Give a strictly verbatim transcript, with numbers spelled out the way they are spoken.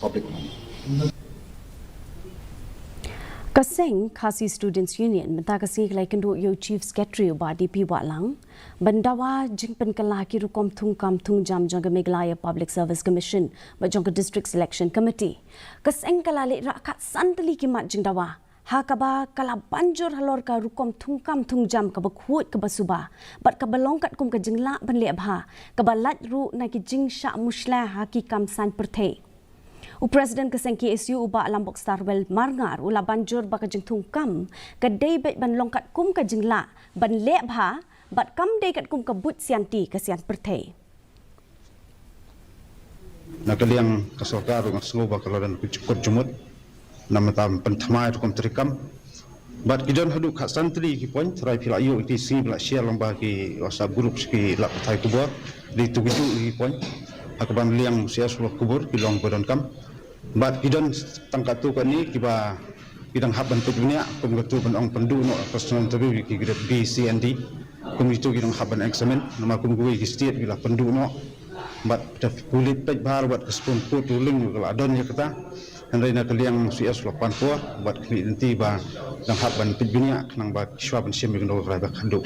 Ka seng Khasi Students Union mynta ka sngi ka la ïakynduh ïa u Chief Secretary u Bah D P Wahlang ban dawa jingpynkylla ki rukom thungkam thungjam jong ka Meghalaya Public Service Commission bad jong ka District Selection Committee. Ka seng ka la leh rah kat san tylli ki mat jingdawa ha kaba ka la ban jur halor ka rukom thungkam thungjam kaba khuid kaba suba bad kaba long katkum ka jinglah ban leh bha, kaba lait ruh na ki jingshah mushla ha ki kam saiñ pyrthei. U President ka seng K S U u Bah Lambok Starwell Marngar u la ban jur ba ka jingthungkam ka dei beit ban long katkum ka jinglah ban leh bha bad kam dei katkum ka buit sianti ka sian pyrthei. Na ka liang ka sorkar ruh nga sngew ba ka la don ka jingkut jingmut namar ban pynthymmai rukom treikam. Bad ki don haduh kat san tylli ki point, trai phi la ïoh ïa ki sngi ba la share lyngba ki WhatsApp group sha ki lad pathai khubor. Dei tu ki tu ki point ha kaba na liang C S la khubor ki long ba donkam. Bad ki don tang katto katne kiba ki dang hap ban peit bniah, kum katto ban ong pynduh noh personal interview ïa ki grade B, C and D. Kum ito ki dang hap ban examine namar kum kiwei ki state ki la pynduh noh. Bad da pule peit bha bad ka Supreme Court ruling ka la don ïa kata. Hynrei na ka liang C S la pan por bad kane lynti ba dang hap ban peit bniah khnang ba ki shuwa ban shim ïa kano ka rai ba khatduh.